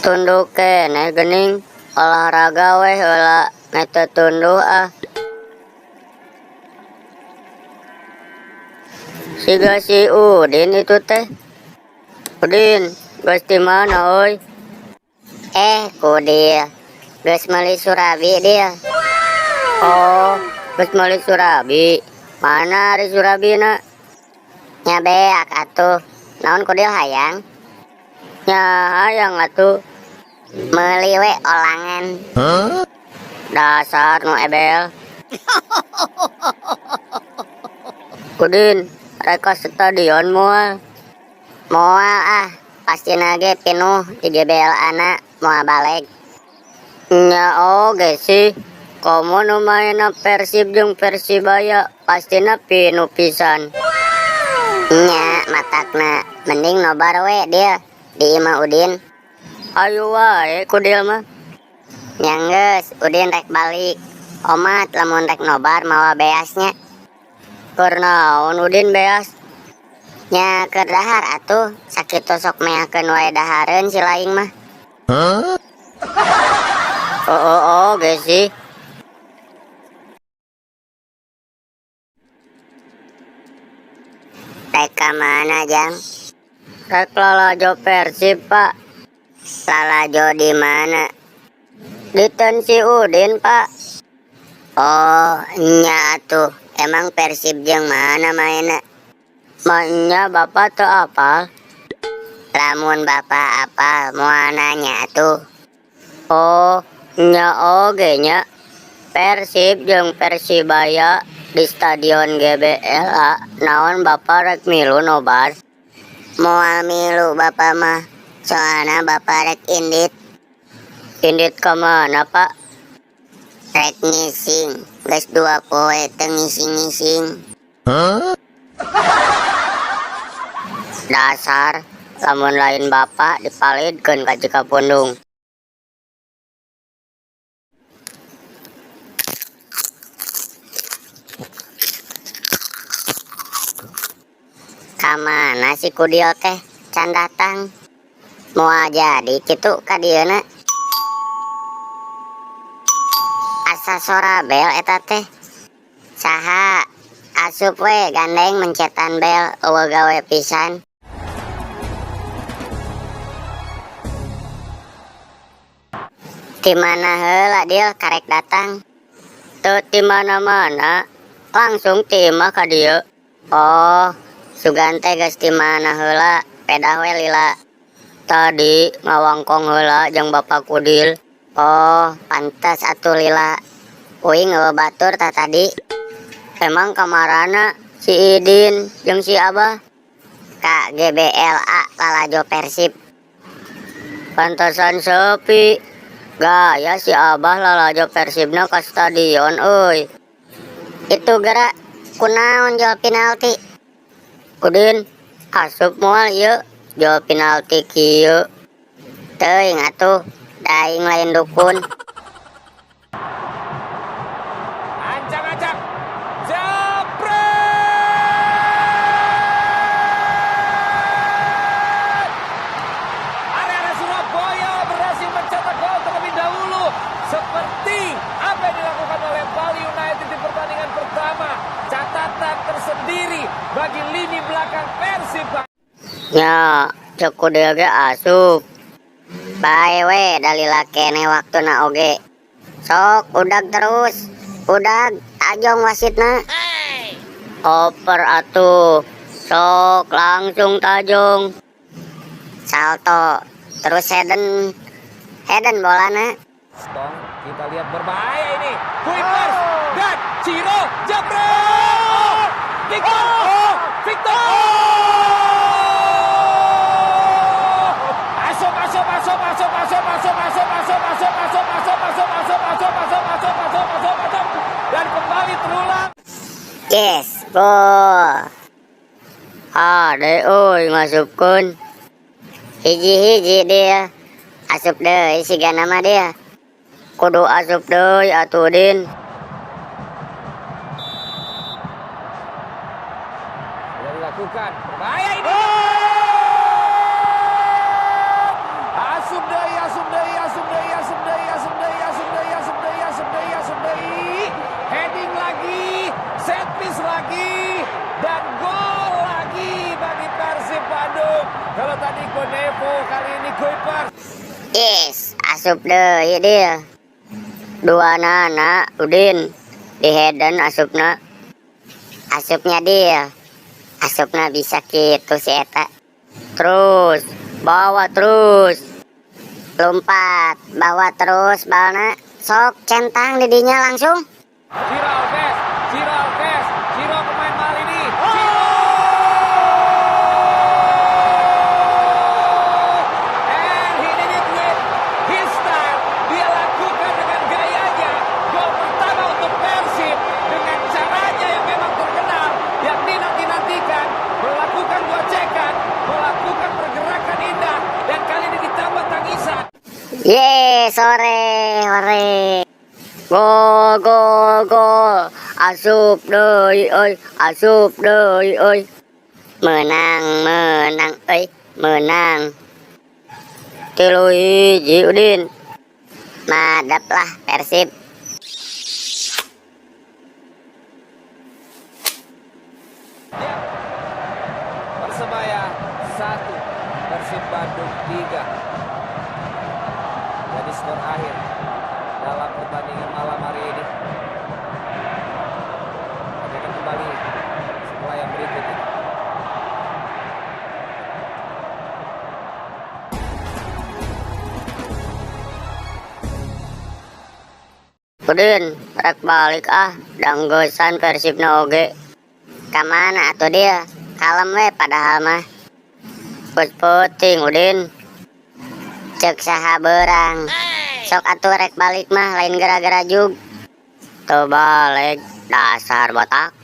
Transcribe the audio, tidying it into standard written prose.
Tunduh keneh geuning, olahraga weh heula mete tunduh ah. Siga si Udin itu teh. Udin, geus di mana euy? Kudil. Geus meuli surabi dia. Oh, geus meuli surabi. Mana ari surabina? Nya beak atuh. Naon kudil hayang? Nya hayang atuh. Meuli we olangan. Huh? Dasar nu ebel. Udin, rek ka stadion moal? Moal ah, pastina ge pinuh di GBLA na moal balik. Nya oge sih. Komo nu maenna Persib jeung Persibaya pastina pinuh pisan. Nya matakna mending nobar we dia di imah Udin. Ayo wae kudil mah. Nya geus, Udin rek balik. Omat lamun rek nobar mawa beasnya. Keur naon Udin beas? Nya keur dahar atuh, sakitu sok meakeun wae dahareun si laing mah. Huh? Oh, oh, oh, ge sih. Rek ka mana, Jang? Rek lalajo Persib, Pak. Lalajo di mana? Di tensi Udin, Pak. Oh, nya atuh. Emang Persib jeung mana maena? Mainnya Bapak teu apal? Lamun Bapak apal, moal nanya atuh. Oh, nya oge nya. Persib jeung Persibaya di Stadion GBLA. Naon Bapak rek milu nobar? Moal milu Bapak mah. Soalna Bapak rek indit. Indit ka mana, Pak? Rek ngising. Geus 2 poe teu ngising-ngising. Huh? Dasar, lamun lain Bapak dipalidkeun ka Cikapundung. Ka mana si Kudil teh can datang? Moal jadi kitu ka dieuna. Asa sora bel eta teh. Saha? Asup we gandeng mencetan bel eueuh gawe pisan. Ti mana heula dia karek datang? Teu ti mana-mana, langsung ti imah ka dieu. Oh, sugan teh geus ti mana heula, pedah we lila. Tadi ngawangkong heula jeung Bapak Kudil. Oh, pantes atuh lila. Uing eueuh batur tah tadi. Emang kamarana si Idin jeung si Abah? Ka GBLA lalajo Persib. Pantesan sepi. Gaya si Abah lalajo Persibna ka stadion euy. Itu gerak kunaon jual penalti? Udin, asup moal ieu jual penalti kieu. Teuing atuh, daing lain dukun. Ancang-ancang. Jepret! Arema Surabaya berhasil mencetak gol terlebih dahulu seperti apa yang dilakukan oleh Bali United di pertandingan pertama. Catatan tersendiri bagi lini belakang Persib. Nya, cek kudu ge asup. Bae we dalila keneh waktuna oge. Sok udag terus. Udag tajong wasitna. Oper atuh. Sok langsung tajong. Salto terus Heden. Heden bolana. Tong, kita lihat berbahaya ini. Kuipers dan Ciro jebret. Oh, Victor. Oh, Victor. Masuk, masuk, masuk, masuk, masuk, masuk, masuk, masuk, masuk, masuk, masuk, masuk, masuk, masuk, masuk, masuk, masuk, masuk, masuk. Dan kembali terulang. Yes, gol. Ade euy ngasupkeun. Hiji-hiji dia. Asup deui siga nama dia. Kudu asup deui atuh Din. Sudah dilakukan. Berbahaya ini. Asup deui, asup Kalau tadi Konevo, kali ini Kuipers. Yes, asup deui dia. Dua nana Udin di Heden asupna. Asupnya dia. Asupna bisa kitu si eta. Terus, bawa terus. Lompat, bawa terus balna. Sok centang didinya langsung. Ciro Alves, Ciro Alves, Ciro pemain mahal ini. Ciro! And he did it with his style. Dia lakukan dengan gayanya. Gol pertama untuk Persib dengan caranya yang memang terkenal, yang dinanti-nantikan, melakukan gocekan, melakukan pergerakan indah, dan kali ini ditambah tangisan. Ye, sore, hore. Gol, gol, gol. Asup deui euy, asup deui euy. Menang, menang, euy, menang. 3-1 Udin. Madap lah Persib. Ya. Persebaya 1, Persib Bandung 3. Jadi skor akhir dalam pertandingan malam hari ini. Kami akan kembali setelah yang berikut ini. Udin, rek balik ah, danggeusan Persibna oge. Kamana atuh dia? Kalem we padahal mah. Geus peuting Udin. Ceuk saha beurang. Sok atuh rek balik mah lain gara-gara jug. Teu balik, dasar botak.